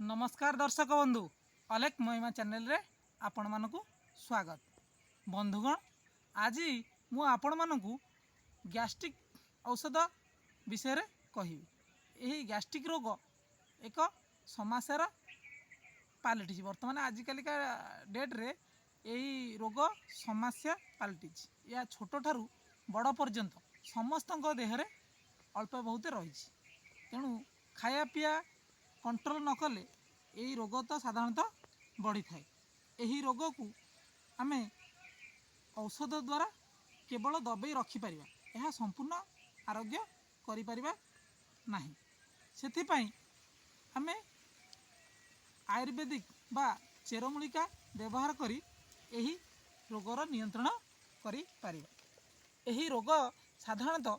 ନମସ୍କାର ଦର୍ଶକ ବନ୍ଧୁ, ଅଲେଖ ମହିମା ଚ୍ୟାନେଲରେ ଆପଣମାନଙ୍କୁ ସ୍ୱାଗତ। ବନ୍ଧୁଗଣ, ଆଜି ମୁଁ ଆପଣମାନଙ୍କୁ ଗ୍ୟାଷ୍ଟ୍ରିକ୍ ଔଷଧ ବିଷୟରେ କହିବି। ଏହି ଗ୍ୟାଷ୍ଟ୍ରିକ୍ ରୋଗ ଏକ ସମସ୍ୟାର ପାଲଟିଛି। ବର୍ତ୍ତମାନ ଆଜିକାଲିକା ଡେଟ୍ରେ ଏହି ରୋଗ ସମସ୍ୟା ପାଲଟିଛି। ଏହା ଛୋଟଠାରୁ ବଡ଼ ପର୍ଯ୍ୟନ୍ତ ସମସ୍ତଙ୍କ ଦେହରେ ଅଳ୍ପ ବହୁତ ରହିଛି। ତେଣୁ ଖାଇବା ପିଇବା କଣ୍ଟ୍ରୋଲ ନ କଲେ ଏହି ରୋଗ ତ ସାଧାରଣତଃ ବଢ଼ିଥାଏ। ଏହି ରୋଗକୁ ଆମେ ଔଷଧ ଦ୍ୱାରା କେବଳ ଦବେଇ ରଖିପାରିବା, ଏହା ସମ୍ପୂର୍ଣ୍ଣ ଆରୋଗ୍ୟ କରିପାରିବା ନାହିଁ। ସେଥିପାଇଁ ଆମେ ଆୟୁର୍ବେଦିକ ବା ଚେରମୂଳିକା ବ୍ୟବହାର କରି ଏହି ରୋଗର ନିୟନ୍ତ୍ରଣ କରିପାରିବା। ଏହି ରୋଗ ସାଧାରଣତଃ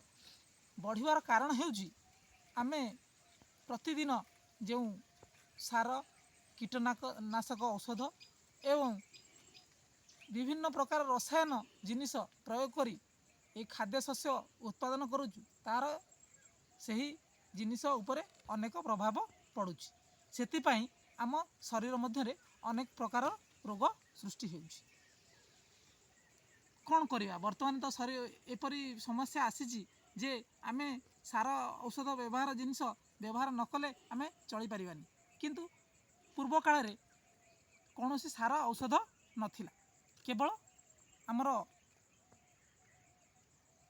ବଢ଼ିବାର କାରଣ ହେଉଛି, ଆମେ ପ୍ରତିଦିନ ଯେଉଁ ସାର, କୀଟନାକ ନାଶକ ଔଷଧ ଏବଂ ବିଭିନ୍ନ ପ୍ରକାର ରସାୟନ ଜିନିଷ ପ୍ରୟୋଗ କରି ଏହି ଖାଦ୍ୟ ଶସ୍ୟ ଉତ୍ପାଦନ କରୁଛୁ, ତା'ର ସେହି ଜିନିଷ ଉପରେ ଅନେକ ପ୍ରଭାବ ପଡ଼ୁଛି। ସେଥିପାଇଁ ଆମ ଶରୀର ମଧ୍ୟରେ ଅନେକ ପ୍ରକାର ରୋଗ ସୃଷ୍ଟି ହେଉଛି। କ'ଣ କରିବା? ବର୍ତ୍ତମାନ ତ ଶରୀର ଏପରି ସମସ୍ୟା ଆସିଛି ଯେ ଆମେ ସାର, ଔଷଧ ବ୍ୟବହାର ଜିନିଷ ବ୍ୟବହାର ନ କଲେ ଆମେ ଚଳିପାରିବାନି। କିନ୍ତୁ ପୂର୍ବ କାଳରେ କୌଣସି ସାର, ଔଷଧ ନଥିଲା, କେବଳ ଆମର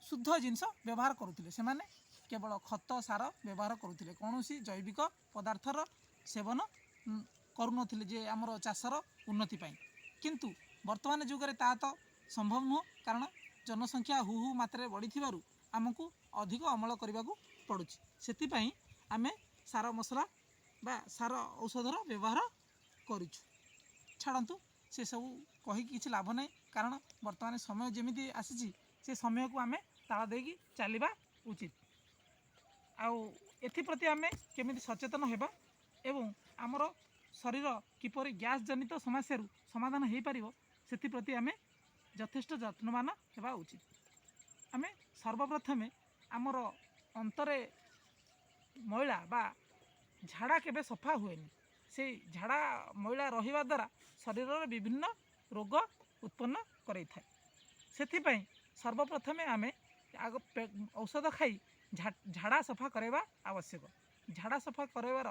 ଶୁଦ୍ଧ ଜିନିଷ ବ୍ୟବହାର କରୁଥିଲେ। ସେମାନେ କେବଳ ଖତ, ସାର ବ୍ୟବହାର କରୁଥିଲେ, କୌଣସି ଜୈବିକ ପଦାର୍ଥର ସେବନ କରୁନଥିଲେ ଯେ ଆମର ଚାଷର ଉନ୍ନତି ପାଇଁ। କିନ୍ତୁ ବର୍ତ୍ତମାନ ଯୁଗରେ ତାହା ତ ସମ୍ଭବ ନୁହଁ, କାରଣ ଜନସଂଖ୍ୟା ହୁ ହୁ ମାତ୍ରାରେ ବଢ଼ିଥିବାରୁ ଆମକୁ ଅଧିକ ଅମଳ କରିବାକୁ ପଡ଼ୁଛି। ସେଥିପାଇଁ ଆମେ ସାର ମସଲା ବା ସାର, ଔଷଧର ବ୍ୟବହାର କରୁଛୁ। ଛାଡ଼ନ୍ତୁ, ସେସବୁ କହିକି କିଛି ଲାଭ ନାହିଁ, କାରଣ ବର୍ତ୍ତମାନ ସମୟ ଯେମିତି ଆସିଛି, ସେ ସମୟକୁ ଆମେ ତାଳ ଦେଇକି ଚାଲିବା ଉଚିତ। ଆଉ ଏଥିପ୍ରତି ଆମେ କେମିତି ସଚେତନ ହେବା ଏବଂ ଆମର ଶରୀର କିପରି ଗ୍ୟାସ୍ ଜନିତ ସମସ୍ୟାରୁ ସମାଧାନ ହୋଇପାରିବ, ସେଥିପ୍ରତି ଆମେ ଯଥେଷ୍ଟ ଯତ୍ନବାନ ହେବା ଉଚିତ। ଆମେ ସର୍ବପ୍ରଥମେ ଆମର ଅନ୍ତରେ ମଇଳା ବା ଝାଡ଼ା କେବେ ସଫା ହୁଏନି। ସେଇ ଝାଡ଼ା ମଇଳା ରହିବା ଦ୍ୱାରା ଶରୀରରେ ବିଭିନ୍ନ ରୋଗ ଉତ୍ପନ୍ନ କରାଇଥାଏ। ସେଥିପାଇଁ ସର୍ବପ୍ରଥମେ ଆମେ ଆଗ ଔଷଧ ଖାଇ ଝାଡ଼ା ସଫା କରାଇବା ଆବଶ୍ୟକ। ଝାଡ଼ା ସଫା କରାଇବାର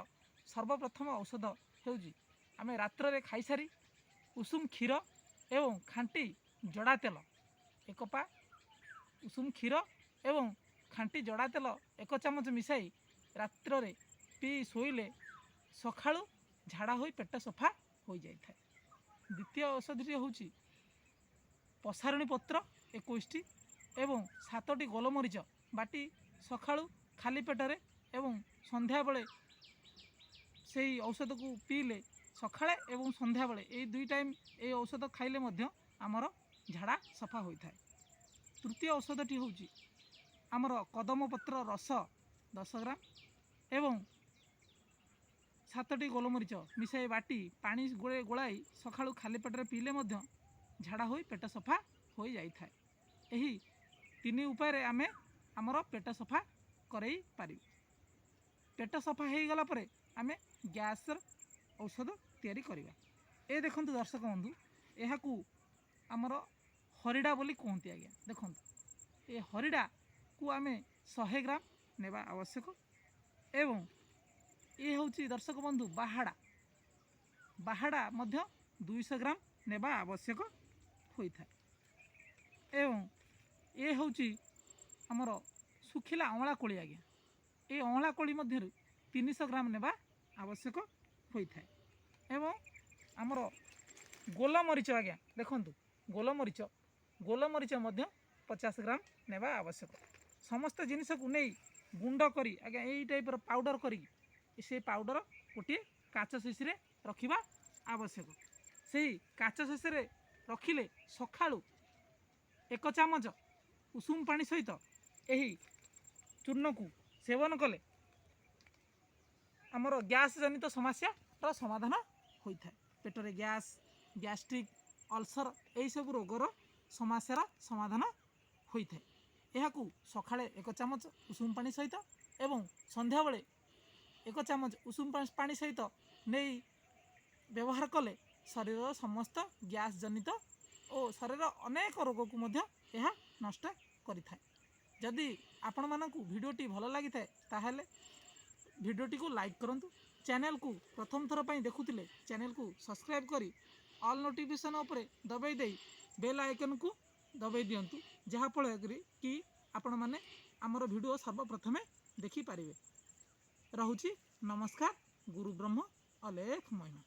ସର୍ବପ୍ରଥମ ଔଷଧ ହେଉଛି, ଆମେ ରାତ୍ରରେ ଖାଇସାରି ଉଷୁମ କ୍ଷୀର ଏବଂ ଖାଣ୍ଟି ଜଡ଼ା ତେଲ ଏକ ପା, ଉଷୁମ କ୍ଷୀର ଏବଂ ଖାଣ୍ଟି ଜଡ଼ା ତେଲ 1 ଚାମଚ ମିଶାଇ ରାତ୍ରରେ ପିଇ ଶୋଇଲେ ସକାଳୁ ଝାଡ଼ା ହୋଇ ପେଟ ସଫା ହୋଇଯାଇଥାଏ। ଦ୍ୱିତୀୟ ଔଷଧଟି ହେଉଛି ପସାରୁଣୀ ପତ୍ର 21ଟି ଏବଂ 7ଟି ଗୋଲମରିଚ ବାଟି ସକାଳୁ ଖାଲି ପେଟରେ ଏବଂ ସନ୍ଧ୍ୟାବେଳେ ସେଇ ଔଷଧକୁ ପିଇଲେ, ସକାଳେ ଏବଂ ସନ୍ଧ୍ୟାବେଳେ ଏଇ ଦୁଇ ଟାଇମ୍ ଏଇ ଔଷଧ ଖାଇଲେ ମଧ୍ୟ ଆମର ଝାଡ଼ା ସଫା ହୋଇଥାଏ। ତୃତୀୟ ଔଷଧଟି ହେଉଛି ଆମର କଦମ ପତ୍ର ରସ 10 ଗ୍ରାମ ଏବଂ 7ଟି ଗୋଲମରିଚ ମିଶାଇ ବାଟି ପାଣି ଗୋଳାଇ ସକାଳୁ ଖାଲି ପେଟରେ ପିଇଲେ ମଧ୍ୟ ଝାଡ଼ା ହୋଇ ପେଟ ସଫା ହୋଇଯାଇଥାଏ। ଏହି ତିନି ଉପାୟରେ ଆମେ ଆମର ପେଟ ସଫା କରାଇ ପାରିବୁ। ପେଟ ସଫା ହୋଇଗଲା ପରେ ଆମେ ଗ୍ୟାସ୍ର ଔଷଧ ତିଆରି କରିବା। ଏ ଦେଖନ୍ତୁ ଦର୍ଶକ ବନ୍ଧୁ, ଏହାକୁ ଆମର ହରିଡ଼ା ବୋଲି କୁହନ୍ତି ଆଜ୍ଞା। ଦେଖନ୍ତୁ, ଏ ହରିଡ଼ାକୁ ଆମେ 100 ଗ୍ରାମ ନେବା ଆବଶ୍ୟକ ଏବଂ ଏ ହେଉଛି ଦର୍ଶକ ବନ୍ଧୁ ବାହାଡ଼ା। ବାହାଡ଼ା ମଧ୍ୟ 200 ଗ୍ରାମ ନେବା ଆବଶ୍ୟକ ହୋଇଥାଏ ଏବଂ ଏ ହେଉଛି ଆମର ଶୁଖିଲା ଅଁଳା କୋଳି ଆଜ୍ଞା। ଏ ଅଁଳା କୋଳି ମଧ୍ୟରୁ 300 ଗ୍ରାମ ନେବା ଆବଶ୍ୟକ ହୋଇଥାଏ ଏବଂ ଆମର ଗୋଲମରିଚ ଆଜ୍ଞା, ଦେଖନ୍ତୁ ଗୋଲମରିଚ, ଗୋଲମରିଚ ମଧ୍ୟ 50 ଗ୍ରାମ ନେବା ଆବଶ୍ୟକ। ସମସ୍ତ ଜିନିଷକୁ ନେଇ ଗୁଣ୍ଡ କରି ଆଜ୍ଞା, ଏଇ ଟାଇପ୍ର ପାଉଡ଼ର କରିକି ସେ ପାଉଡ଼ର ଗୋଟିଏ କାଚ ଶିଶିରେ ରଖିବା ଆବଶ୍ୟକ। ସେହି କାଚ ଶିଶିରେ ରଖିଲେ ସକାଳୁ 1 ଚାମଚ ଉଷୁମ ପାଣି ସହିତ ଏହି ଚୂର୍ଣ୍ଣକୁ ସେବନ କଲେ ଆମର ଗ୍ୟାସ୍ ଜନିତ ସମସ୍ୟାର ସମାଧାନ ହୋଇଥାଏ। ପେଟରେ ଗ୍ୟାସ୍, ଗ୍ୟାଷ୍ଟ୍ରିକ୍, ଅଲସର ଏହିସବୁ ରୋଗର ସମସ୍ୟାର ସମାଧାନ ହୋଇଥାଏ। ଏହାକୁ ସକାଳେ 1 ଚାମଚ ଉଷୁମ ପାଣି ସହିତ ଏବଂ ସନ୍ଧ୍ୟାବେଳେ ଏକ ଚାମଚ ଉଷୁମ ପାଣି ସହିତ ନେଇ ବ୍ୟବହାର କଲେ ଶରୀରର ସମସ୍ତ ଗ୍ୟାସ୍ ଜନିତ ଓ ଶରୀରର ଅନେକ ରୋଗକୁ ମଧ୍ୟ ଏହା ନଷ୍ଟ କରିଥାଏ। ଯଦି ଆପଣମାନଙ୍କୁ ଭିଡ଼ିଓଟି ଭଲ ଲାଗିଥାଏ, ତାହେଲେ ଭିଡ଼ିଓଟିକୁ ଲାଇକ୍ କରନ୍ତୁ। ଚ୍ୟାନେଲକୁ ପ୍ରଥମ ଥର ପାଇଁ ଦେଖୁଥିଲେ ଚ୍ୟାନେଲକୁ ସବସ୍କ୍ରାଇବ୍ କରି ଅଲ୍ ନୋଟିଫିକେସନ୍ ଉପରେ ଦବାଇ ଦେଇ ବେଲ୍ ଆଇକନ୍କୁ ଦବାଇ ଦିଅନ୍ତୁ, ଯାହାଫଳରେ କି ଆପଣମାନେ ଆମର ଭିଡ଼ିଓ ସର୍ବପ୍ରଥମେ ଦେଖିପାରିବେ। ରହୁଛି, ନମସ୍କାର। ଗୁରୁ ବ୍ରହ୍ମ, ଅଲେଖ ମହିମା।